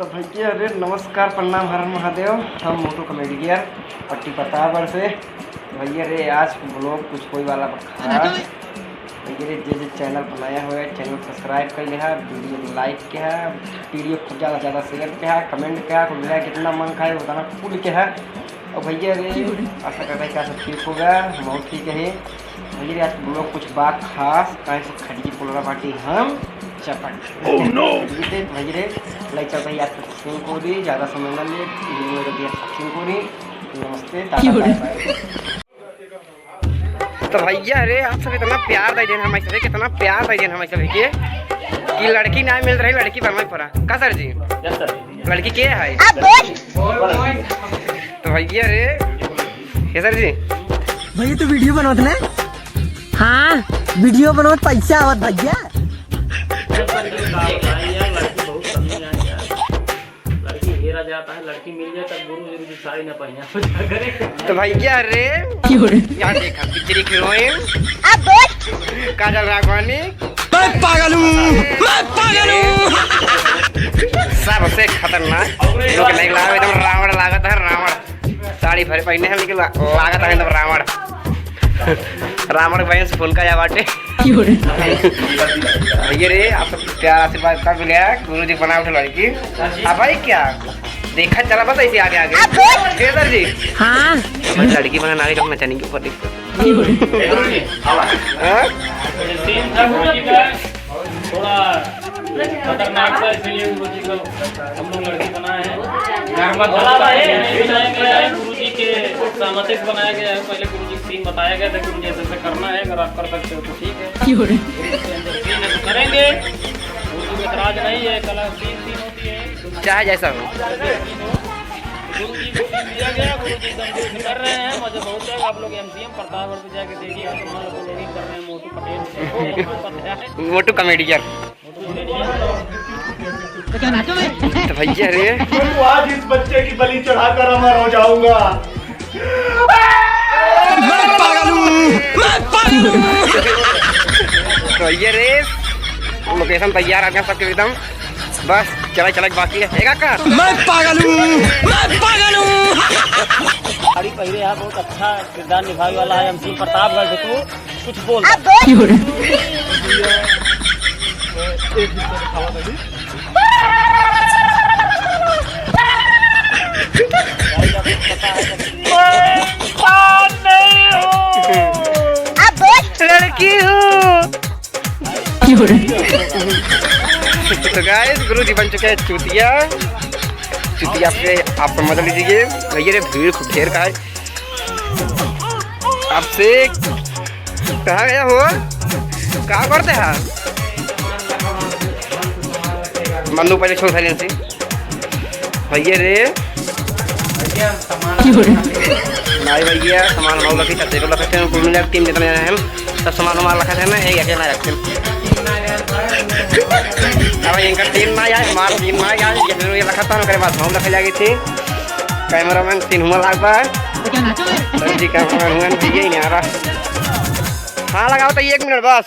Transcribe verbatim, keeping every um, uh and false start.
तो भैया रे, नमस्कार, प्रणाम, हर हर महादेव। हम मोटू कॉमेडियन, पट्टी प्रतापगढ़ से। भैया रे, आज vlog कुछ होए वाला बा खास। भैया रे, जे जे channel बनाया हुआ है, channel subscribe कर लिहा, video को like किहा, video को ज्यादा से ज्यादा share किहा, comment किहा, कुल मिला कितना मन खाए उतना कुल किहा। और भैया रे, आशा करता है कि आप सब ठीक होगा, हम बहुत ठीक है। भैया रे, आज vlog कुछ बा खास, काहे से खटिया पुलरा बाटी हम चपट। Oh no! ये तो भैया रे, ले चल भैया, आज तो शुरू करी, ज्यादा समय ना ले, ये मेरे भैया शुरू करी। नमस्ते, टाटा, bye bye। तो भैया रे, आप सब इतना प्यार दे देन हम ऐसे, कितना प्यार दे देन हम ऐसे के कि लड़की ना मिल रही, लड़की बनवाई पड़ा। का सर जी? Yes sir। लड़की के है? तो भैया रे, ये सर जी। भैया, तू video बनावत ना? हाँ, video बनावत, पैसा आवत भैया। लड़की हेरा जाता है, लड़की मिल जाए तब गुरु जी साड़ी ना पहने। तो भैया रे, क्यों रे? यहाँ देखा, पिक्चर की हीरोइन। काजल राघवानी। मैं पागल हूँ, मैं पागल हूँ। सबसे खतरनाक लोग नहीं लावे, एकदम रावण लागत है, रावण। साड़ी भरे पहने हैं, लेकिन ला-, लागत है एकदम रावण। रावण बहन से फोन का या बाटे। भैया रे, आप सब प्यार आशीर्वाद का मिले है, गुरु जी बना उठे लड़की। अब भाई क्या? देखा चला बस ऐसे आगे आगे। ए सर जी। हाँ। हमारी लड़की बना ना, एकदम नचाने के ऊपर देखो। हाँ? Scene था गुरु जी का, थोड़ा खतरनाक था, इसलिए गुरु जी को हम लोग लड़की बनाए हैं। गुरु जी के सहमति से बनाया गया है। पहले गुरु जी scene बताया गया था, गुरु जी ऐसे ऐसे करना है, अगर आप कर सकते हो तो ठीक है। Scene करेंगे, गुरु जी को एतराज नहीं है, कला scene, scene होती है। चाहे जैसा हो। गुरु जी को दिया गया, गुरु जी संतुष्ट कर रहे हैं, मजे बहुत है। आप लोग MCM प्रतापगढ़ पे जाके देखिए, आप लोग vlogging कर रहे हैं, मोटू पटेल, मोटू पटेल। मोटू कॉमेडियन। मोटू कॉमेडियन। तो भैया रे, मैं तो आज इस बच्चे की बलि चढ़ाकर अमर हो जाऊंगा। मैं पागल हूँ, मैं पागल हूँ। तो भैया रे, location तैयार आ गया सबके एकदम। बस चला, चला के बाकी है। एगा का? मैं पागल हूँ, मैं पागल हूँ। साड़ी पहिरे है, बहुत अच्छा किरदार निभावे वाला है MC प्रतापगढ़ से। तू कुछ बोल। लड़की हूँ। तो guys, गुरु जी बन चुके हैं चूतिया। चूतिया से आप समझ लीजिए। भैया रे, भीड़ खूब ढेर का है। आपसे कहाँ गया हो? का करते हैं? मन्नू पहले छोड़ साइलेंस से। भैया रे। नहीं भैया, सामान हम रखी, छत्ते को रखते हैं, कुल मिला के टीम जितना है हम, सब सामान हमारा रखा है ना, एक अकेला रखते हैं। अब इनका टीम ना आए, हमारा टीम ना आए, ये फिर ये रखा था, ओकरे बाद हम रखे जाके थे। कैमरामैन तीन हुआ लाग बा। सर जी कैमरामैन हुआ, भैया ही नहीं आ रहा। हाँ, लगाओ तो एक मिनट बस।